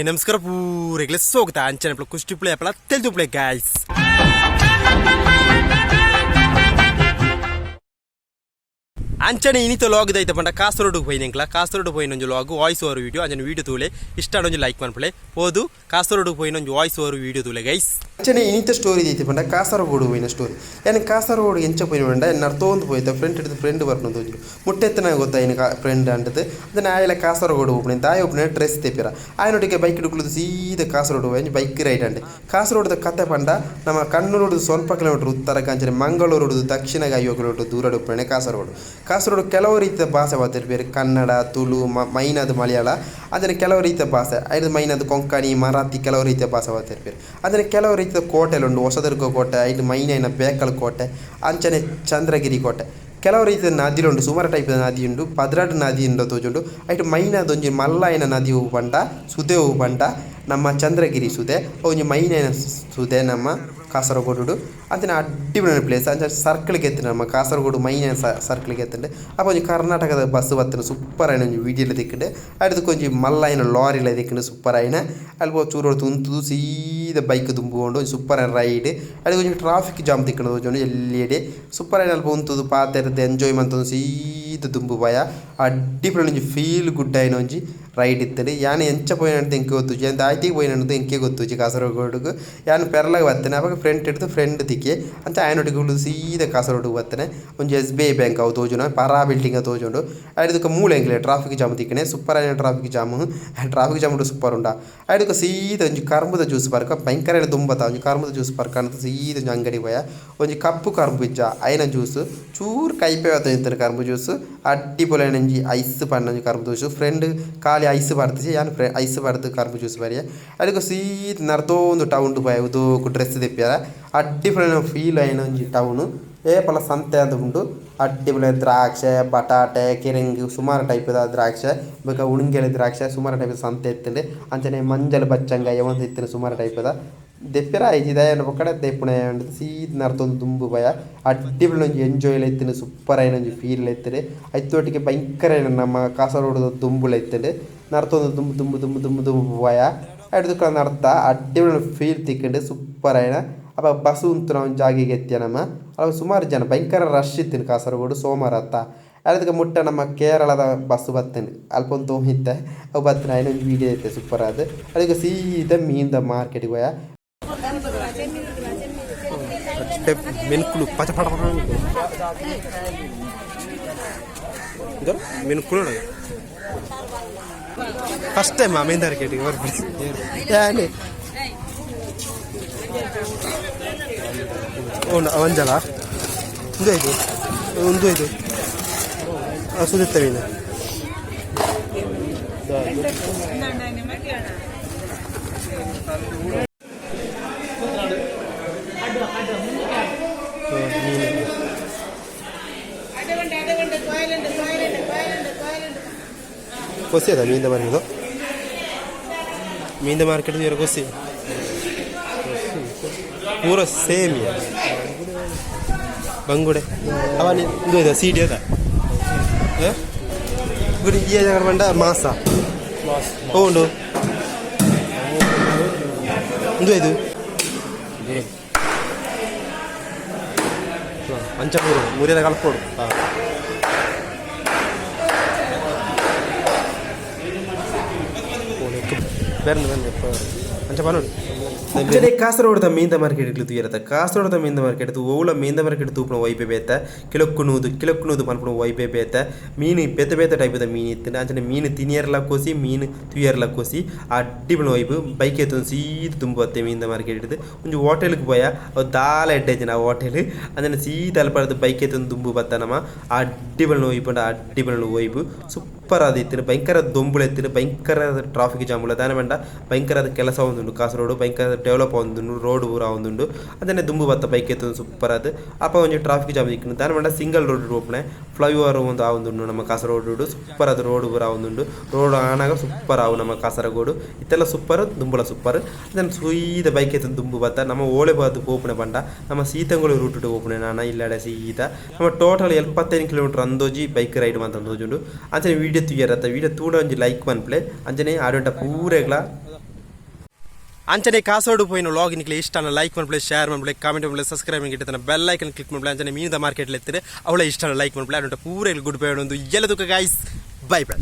ನಮಸ್ಕಾರ ಪೂರೆಗ್ಲೆ ಸ್ವಾಗತ ಅಂಚನೆ ಕುಷ್ಟಿ ಪ್ಲೇ ಅಪ್ಪಳ ತೆಲ್ದು ಪ್ಲೇ ಗಾಯ್ಸ್. ಅಂಚನೆ ಇನಿತ ಲಾಗ್ ದೈತ ಪಂಡ ಕಾಸರಗೋಡು ಪೋಯಿನೆಂಕ್ಲ ಕಾಸರಗೋಡು ಪೋಯಿನ ಒಂಜಿ ಲಾಗ್ ವಾಯ್ಸ್ ಓವರ್ ವಿಡಿಯೋ. ಅಂಚನೆ ವಿಡಿಯೋ ತೂಲೆ, ಇಷ್ಟ ಒಂಜಿ ಲೈಕ್ ಮನ್ಪುಲೆ. ಪೋದು ಕಾಸರಗೋಡು ಪೋಯಿನ ಒಂಜಿ ವಾಯ್ಸ್ ಓವರ್ ವಿಡಿಯೋ ತೂಲೆ ಗೈಸ್. ಅಂಚನೆ ಇನಿತ ಸ್ಟೋರಿ ದೈತೆ ಪಂಡ ಕಾಸರಗೋಡು ಪೋಯಿನ ಸ್ಟೋರಿ. ಯಾನ್ ಕಾಸರಗೋಡು ಎಂಚ ಪೋಯಿನ ಪಂಡ ನರ್ತೋಂದು ಪೋಯ್ತ ಫ್ರೆಂಡ್ ಹಿಡಿದು ಫ್ರೆಂಡ್ ಬರ್ಪುನ ತೋಜುಂಡು. ಮುಟ್ಟೆತ್ತನ ಗೊತ್ತಾಯಿನ ಫ್ರೆಂಡ್ ಅಂಟದು. ಅದನ್ನ ಆಯೆಲ ಕಾಸರಗೋಡು ಪೋಪುನೆ ದಾಯ ಉಪ್ಪುನೆ ಡ್ರೆಸ್ ತೆಪ್ಪಿರ ಆಯನೊಟ್ಟಿಗೆ ಬೈಕ್ ಡುಕುಲುದು ಸೀದ ಕಾಸರಗೋಡು ಒಂಜಿ ಬೈಕ್ ರೈಡ್ ಅಂಡೆ. ಕಾಸರಗೋಡುದ ಕತೆ ಪಂಡ ನಮ್ಮ ಕಣ್ಣೂರುಡು ಸ್ವಲ್ಪ ಕಿಲೋಮೀಟರ್ ಉತ್ತರಕ್ಕೆ, ಅಂಚನೆ ಮಂಗಳೂರುಡು ದಕ್ಷಿಣಗೆ 50 ಕಿಲೋಮೀಟರ್ ದೂರ ಉಪ್ಪುನೆ ಕಾಸರಗೋಡು. ಕಾಸರಗೋಡು ಕೆಲವು ರೀತಿಯ ಭಾಷೆ ಮಾತಾಡ್ಪೆರ್, ಕನ್ನಡ, ತುಳು, ಮೈನಾದ ಮಲಯಾಳ, ಅಂಚನೆ ಕೆಲವು ರೀತಿಯ ಭಾಷೆ. ಐದು ಮೈನಾದ ಕೊಂಕಣಿ, ಮರಾಠಿ, ಕೆಲವು ರೀತಿಯ ಭಾಷೆ ಮಾತಾಡ್ಪೆರ್. ಅಂಚನೆ ಕೆಲವು ರೀತಿಯ ಕೋಟೆಲುಂಡು, ಹೊಸದುರ್ಗ ಕೋಟೆ, ಐದು ಮೈನಾಯಿನ ಬೇಕಲ್ ಕೋಟೆ, ಅಂಚನೆ ಚಂದ್ರಗಿರಿ ಕೋಟೆ. ಕೆಲವು ರೀತಿಯ ನದಿಲುಂಡು, ಸುಮಾರು ಟೈಪ್ದ ನದಿ ಉಂಡು, 12 ನದಿ ಉಂಡು ತೋಜುಂಡು. ಐಟ್ ಮೈನಾದ ಒಂಜಿ ಮಲ್ಲಾಯಿನ ನದಿ ಒವು ಪಂಡ, ಸುದೆ ಒವು ಪಂಡ ನಮ್ಮ ಚಂದ್ರಗಿರಿ ಸುದೆ. ಒಂಜಿ ಮೈನಾಯಿನ ಸುದೆ ನಮ್ಮ ಕಾಸರಗೋಡು. ಅಂಚನೆ ಅಡ್ಡಿ ಪ್ಲೇಸ್. ಅಂಚ ಸರ್ಕಲ್ಗೆ ಎತ್ತುಂಡು, ನಮ್ಮ ಕಾಸರಗೋಡು ಮೈನ್ ಸರ್ಕಲ್ಗೆ ಎತ್ತುಂಡು. ಅಪ ಒಂಜಿ ಕರ್ನಾಟಕದ ಬಸ್ ಬತ್ತುಂಡು, ಸೂಪರ್ ಆಯಿನ ಒಂಜಿ ವಿಡಿಯೋಲ ತಿಕ್ಕುಂಡು. ಅಡ್ದು ಒಂಜಿ ಮಲ್ಲಾಯಿನ ಲಾರಿಲ ತಿಕ್ಕುಂಡು, ಸೂಪರ್ ಆಯಿನ. ಅಲ್ಪ ಚೂರು ಉಂತುದು ಸೀದ ಬೈಕ್ ದುಂಬುಕೊಂಡು ಒಂಜಿ ಸೂಪರ್ ಆಯಿನ ರೈಡ್. ಅಲ್ಪ ಒಂಜಿ ಟ್ರಾಫಿಕ್ ಜಾಮ್ ತಿಕ್ಕುಂಡು ತೋಜುಂಡು ಎಲ್ಲಿಡೆ. ಸೂಪರ್ ಆಯಿನ ಅಲ್ಪ ಉಂತುದು ಪಾತೆರ್ದ್ ಎಂಜಾಯ್ ಮಂತೊಂದು ಸೀದ ದುಂಬು ಪೋಯ. ಅಡ್ಡಿ ಒಂಜಿ ಫೀಲ್ ಗುಡ್ ಆಯಿನ ಒಂಜಿ ರೈಡ್ ಇತ್ತುಂಡು. ಯಾನ್ ಎಂಚ ಪೋಯಿನ ಎಂಕ್ ಗೊತ್ತುಜಿ, ಯಾನ್ ದಾಯ್ತಿಗ್ ಪೋಯಿನ ಎಂಕೆ ಗೊತ್ತುಜಿ. ಕಾಸರಗೋಡುಗು ಯಾನ್ ಪೆರ್ಲಗ್ ಬತ್ತನೆ, ಅಪಗ ಫ್ರೆಂಡ್ ಹಿಡ್ದು ಫ್ರೆಂಡ್ ತಿಕ್ಕಿ ಅಂಚ ಆಯನೊಟ್ಟಿಗೆ ಕುಲ್ಲುದು ಸೀದ ಕಾಸರಗೋಡುಗು ಬತ್ತನೆ. ಒಂಜಿ ಎಸ್ ಬಿ I bank ಅವು ತೋಜುನ, ಪರಾ ಬಿಲ್ಡಿಂಗ್ ತೋಜುಂಡು. ಐಡ್ದ್ ಮೂಲೆ ಎಂಕ್ಲೆ ಟ್ರಾಫಿಕ್ ಜಾಮ್ ತಿಕ್ಕನೆ, ಸೂಪರ್ ಆಯಿನ traffic jam. Traffic jam super ಉಂಡ. ಐಡ್ದ್ ಸೀದ ಒಂಜಿ ಕರ್ಬದ ಜ್ಯೂಸ್ ಪರ್ಕ, ಭಯಂಕರ ದುಂಬತ ಒಂಜಿ ಕರ್ಬದ ಜ್ಯೂಸ್ ಪರ್ಕ ಅಂತ ಸೀದ ಒಂಜಿ ಅಂಗಡಿ ಪೋಯ. ಒಂಜಿ ಕಪ್ಪು ಕರ್ಬು ಇಜ್ಜ ಐನ ಜ್ಯೂಸ್ ಚೂರು ಕೈಪೆ ಇತ್ತುಂಡು ಕರ್ಬು ಜ್ಯೂಸ್. ಅಡ್ಡಿ ಪೊಲೈನ ಒಂಜಿ ಐಸ್ ಪಂಡ ಒಂಜಿ ಕರ್ಬು ಜ್ಯೂಸ್. ಫ್ರೆಂಡ್ ಖಾಲಿ ಐಸ್ ಪಾಡ್ದಿಜಿ, ಯಾನ್ ಐಸ್ ಪಾಡ್ದು ಕರ್ಬು ಜ್ಯೂಸ್ ಪರಿಯೆ. ಅಡೆಗ್ ಸೀದ ನರ್ತೋಂದು ಟೌನ್ ಪೋಯ, ಉದೋಕು ಡ್ರೆಸ್ ದೆಪ್ಪಿಯರ. ಅಡ್ಡಿ ಪೊಲೈನ ಫೀಲ್ ಆಯಿನ ಒಂಜಿ ಟೌನ್. ಏಪಲ ಸಂತೆ ಆದ್ ಉಂಡು. ಅಡ್ಡಿ ಪೊಲೈನ ದ್ರಾಕ್ಷೆ, ಬಟಾಟೆ, ಕೆರೆಂಗು, ಸುಮಾರು ಟೈಪ್ದ ದ್ರಾಕ್ಷೆ ಬೊಕ ಉಣಿಂಗೆಲೆ ದ್ರಾಕ್ಷೆ, ಸುಮಾರು ಟೈಪ್ದ ಸಂತೆ ಇತ್ತುಂಡು. ಅಂಚನೆ ಮಂಜಲ್ ಬಚ್ಚಂಗಾಯಿ ಒಂಜಿ ಇತ್ತುಂಡು. ಸುಮಾರು ಟೈಪ್ದ ದೆಪ್ಪಿರ ಆಯ್ಜಿ ದಾಯೆ ಬೊಕ್ಕಡೆ ದೆಪ್ಪುನೆ ಸೀದ ನರ್ತೊಂದು ದುಂಬು ಪೋಯ. ಅಡ್ಡಿ ಒಂಜಿ ಎಂಜಾಯ್ ಲ ಇತ್ತುಂಡು, ಸೂಪರ್ ಆಯಿನ ಒಂಜಿ ಫೀಲ್ ಇತ್ತುಂಡು. ಐತೊಟ್ಟಿಗೆ ಭಯಂಕರ ನಮ್ಮ ಕಾಸರಗೋಡುದ ದುಂಬುಲ ಇತ್ತುಂಡು. ನರ್ತೊಂದು ದುಂಬು ದುಂಬು ದುಂಬು ದುಂಬು ದುಂಬು ಪೋಯ. ಐಡ್ದ್ ನರ್ತ ಅಡ್ಡಿ ಫೀಲ್ ತಿಕ್ಕುಂಡು ಸೂಪರ್ ಆಯಿನ. ಅಪ ಬಸ್ ಉಂತುನ ಒಂಜಿ ಜಾಗೆಗ್ ಎತ್ತಿಯ ನಮ. ಅಲ್ಪ ಸುಮಾರು ಜನ, ಭಯಂಕರ ರಶ್ ಇತ್ತುಂಡು ಕಾಸರಗೋಡು, ಸೋಮಾರ ಅತ್ತ. ಐಡ್ದ್ ಮುಟ್ಟ ನಮ್ಮ ಕೇರಳದ ಬಸ್ ಬತ್ತುಂಡು, ಅಲ್ಪ ಉಂತೊಂದು ಇತ್ತೆ. ಅವು ಬತ್ತುಂಡು, ಐನ ಒಂಜಿ ವೀಡಿಯೋ ಇತ್ತೆ ಸೂಪರ್ ಆದ್. ಅಡೆಗ್ ಸೀದ ಮೀನ್ದ ಮಾರ್ಕೆಟ್ ಪೋಯ. ಮೆನ್ಕುಲು ಪಚ ಪಟ ಪಟ ಮೆನ್ಕುಲು. ಫಸ್ಟ್ ಟೈಮ್ ಮೀನ್ ಮಾರ್ಕೆಟ್ಗೆ ಬರ್ಪುನಿ ಯಾನ್. ಒಂಜಲ ಉಂದು ಇದು, ಉಂದು ಇದು ಸುದಿತ್ತ ಮೀನು. ಮೀನು ಕೊಸಿ ಅದ ಮೀನ್ದ ಮಾರ್ಕೆಟ್. ಮೀನ್ದ ಮಾರ್ಕೆಟ್ ಕೊಸಿ ಪೂರ ಸೇಮ್. ಬಂಗುಡೆ ಅವನಿ ಇದು ಇದೆ ಸೀಡಿ ಅದ ಗುಡಿ. ಈ ಜಾಗ ಪಂಡ ಮಾಸ ಉಂಡು. ಉಂದು ಇದು ಅಂಚ ಮೂರು ಮೂರಿದ ಕಲ್ಪೋಡು. ಹಾಂ, ಬೇರೆ ಅಂಚ ಪನೋಡು. ಅಂಚನೆ ಕಾಸರಗೋಡುದ ಮೀನ್ದ ಮಾರ್ಕೆಟ್ ತೂಯರತ. ಕಾಸರಗೋಡುದ ಮೀನ್ದ ಮಾರ್ಕೆಟ್ ಓವುಲ ಮೀನ್ದ ಮಾರ್ಕೆಟ್ ತೂಪುನ ವೈಪೆ ಬೇತೆ. ಕಿಲೊಕ್ಕು 100, ಕಿಲೊಕ್ಕು 100 ಪನ್ಪುನ ವೈಪೆ ಬೇತೆ. ಮೀನು ಬೇತೆ ಬೇತೆ ಟೈಪ್ದ ಮೀನು ಇತ್ತುಂಡು. ಅಂಚನೆ ಮೀನು ತಿನಿಯರ್ಲ ಕೋಸಿ, ಮೀನು ತೂಯರ್ಲ ಕೋಸಿ, ಅಡ್ಡಿ ವೈಬ್. ಬೈಕ್ ಎತ್ತೊಂದು ಸೀದ ದುಂಬು ಬತ್ತೆ ಮೀನ್ದ ಮಾರ್ಕೆಟ್ ಹಿಡಿದು. ಒಂಜಿ ಹೋಟೆಲ್ಗೆ ಪೋಯ, ಅವು ದಾಲ ಎಡ್ಡೆ ಇಜ್ಜಿನ ಆ ಹೋಟೆಲ್. ಅಂಚನೆ ಸೀದ ಅಲ್ಪರ್ದ್ ಬೈಕ್ ಎತ್ತೊಂದು ದುಂಬು ಬತ್ತ ನಮ. ಅಡ್ಡಿ ವೈಬ್ ಪಂಡ ಅಡ್ಡಿ ವೈಬ್, ಸೂಪರ್ ಆದ್ ಇತ್ತುಂಡು. ಭಯಂಕರ ದೊಂಬುಲ ಇತ್ತುಂಡು, ಭಯಂಕರ ಟ್ರಾಫಿಕ್ ಜಾಮ್ ಉಲ್ಲ. ದಾನೆ ಪಂಡ ಭಯಂಕರದ ಕೆಲಸ ಆವೊಂದುಂಡು ಕಾಸರಗೋಡು, ಭಯಂಕರ ಡೆವಲಪ್ ಆವೊಂದುಂಡು, ರೋಡ್ ಪೂರ ಆವೊಂದುಂಡು. ಅಂಚನೆ ದುಂಬು ಬತ್ತ ಬೈಕ್ ಎತ್ತೊಂದು ಸೂಪರ್ ಆದ್. ಅಪ ಒಂಜಿ ಟ್ರಾಫಿಕ್ ಜಾಮ್ ತಿಕ್ಕುಂಡು. ದಾನೆ ಪಂಡ ಸಿಂಗಲ್ ರೋಡ್ ಪೋಪುನೆ, ಫ್ಲೈಓವರ್ ಒಂದು ಆವೊಂದುಂಡು ನಮ್ಮ ಕಾಸರಗೋಡು. ಸೂಪರ್ ಆದ್ ರೋಡ್ ಪೂರ ಆವೊಂದುಂಡು. ರೋಡ್ ಆನಗ ಸೂಪರ್ ಆವು ನಮ್ಮ ಕಾಸರಗೋಡು. ಇತ್ತೆಲ್ಲ ಸೂಪರ್, ದುಂಬುಲ ಸೂಪರ್. ಅಂಚನೆ ಸೀದ ಬೈಕ್ ಎತ್ತೊಂದು ದುಂಬು ಬತ್ತ. ನಮ್ಮ ಓಲೆ ಪೋದು ಪೋಪುನೆ ಪಂಡ ನಮ್ಮ ಸೀತಂಗೋಳಿ ರೂಟ್ ಪೋಪುನೆ ನಾನ ಇಲ್ಲಡೆ ಸೀದ. ನಮ್ಮ ಟೋಟಲ್ 75 ಕಿಲೋಮೀಟರ್ ಅಂದೋಜಿ ಬೈಕ್ ರೈಡ್ ಮಂತೊಂದು ತೋಜುಂಡು. ಅಂಚನೆ ವಿಡಿಯೋ ತೂಯರತ್ತ, ವಿಡಿಯೋ ತೂಡ ಒಂಜಿ ಲೈಕ್ ಮನ್ಪುಲೆ. ಅಂಚನೆ ಆಡಂಟ ಪೂರೆಗ್ಲ. ಅಂಚನೆ ಕಾಸರಗೋಡು ಪೋಯಿನ ವ್ಲಾಗ್ ನಿಕ್ಲೆ ಇಷ್ಟ ಲೈಕ್ ಮನ್ಪುಲೆ, ಶೇರ್ ಮನ್ಪುಲೆ, ಕಾಮೆಂಟ್ ಮನ್ಪುಲೆ, ಸಬ್ಸ್ಕ್ರೈಬ್ ಗಿಟ್ಟತನ ಬೆಲ್ ಐಕನ್ ಕ್ಲಿಕ್ ಮನ್ಪುಲೆ. ಅಂಚನೆ ಮೀನದ ಮಾರ್ಕೆಟ್ ಎತ್ತಿರ ಅವಳ ಇಷ್ಟ ಲೈಕ್ ಮನ್ಪುಲೆ. ಅಡುಂಟ ಪೂರ ಗುಡ್ ಬೈ. ಒಂದು ಎಲ್ಲ ತುಕ ಗೈಸ್, ಬೈ ಬೈ.